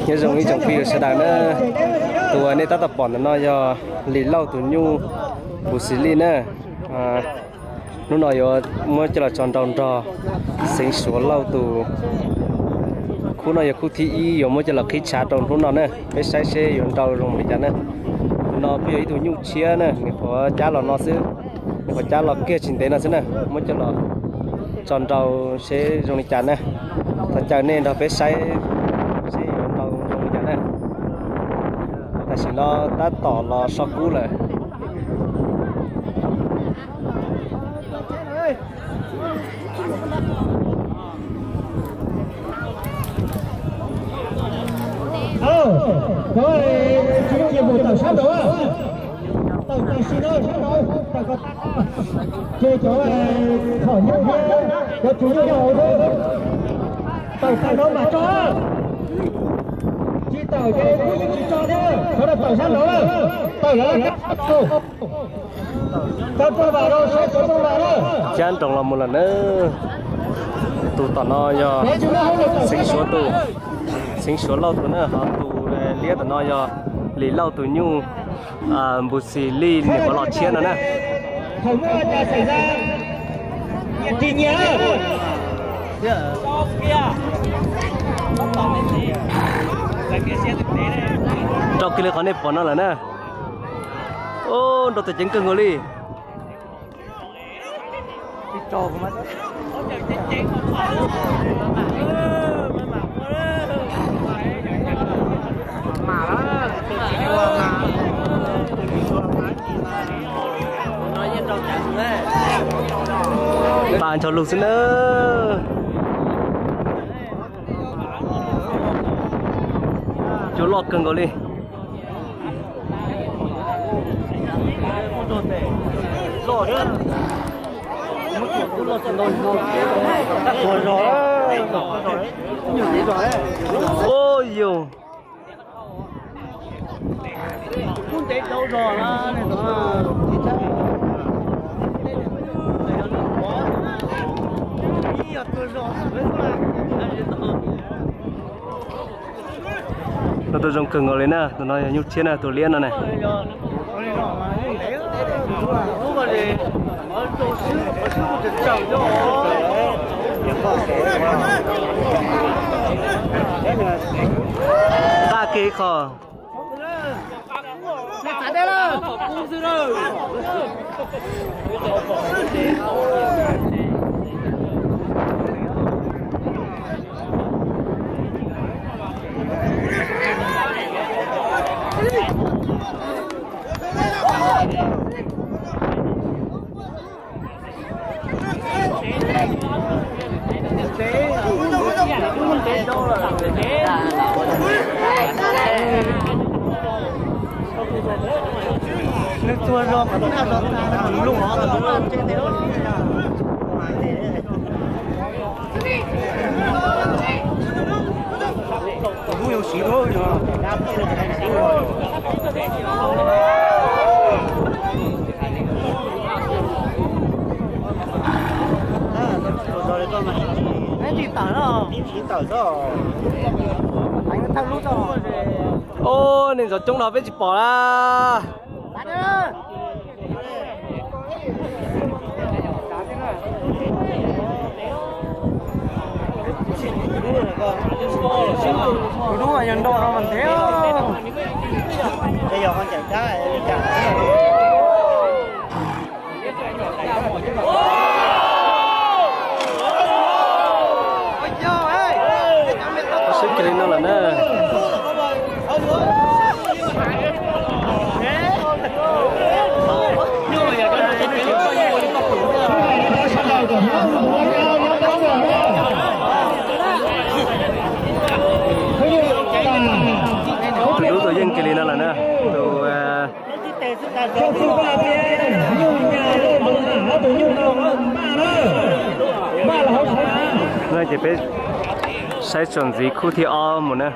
Nyob zoo ib tsoom phooj ywg sawv daws na, tus uas nej tab tom pom ntawm no yog Lis Lauj tus nyuj Npus Xis Lij na. Hnub no yuav muab coj los tso nrau nrog Xeev Suav Lauj tus. Khub no yog khub thib ib yuav muab coj los qhib tshav rau hnub no na, peb saib seb yuav nrau zoo li cas na. Tus no kuj yog ib tug nyuj tshiab na, nws qhuav cab los no xwb, nws qhuav cab los kiag tsis ntev no xwb na, muab coj los tso nrau seb zoo li cas na. Thov caw nej nrog peb saib seb yuav nrau zoo li cas na. Tam sim no tab tom los so kub lawm. Cov tswv yim mus tawm sab nraud, tawm tam sim no sab nraud, ces cov phom nyuj thiab cov tswv yim nyob hauv xwb, tawm tag nrho mam tso. Tsis tawm ces kuj yeej tsis tso thiab, sawv daws tawm sab nraud, tawm lawm. Cab nroos los mus lawm na. Tus tom no yog Xeev Suav tus, Xeev Suav Lauj tus na, ho tus liab tom no yog Lis Lauj tus nyuj Npus Xis Lij nws qhuav los tshiab no na. Nrau kiag li qhov nej pom no lawm na. Nrau tau ceev kawg nkaus li. Tag nrho lug xwb na. Cua loj kawg nkaus li. Ua yus. No tus zoo kawg nkaus li na, tus no yog nyuj tshiab na, tus liab no ne. Nqa kiag qho. Nws tuag zog mas nag zog tag lub hov tau nag tse tes lub. Ub, nej ntxov coob no peb tsis pom la. Tus dub yog nrau no mas ntev. Sib kiag li no lawm na. Tus dub tus yeej kiag li no lawm na. Tus no ces peb saib txuas ntxiv khub thib ob mus na.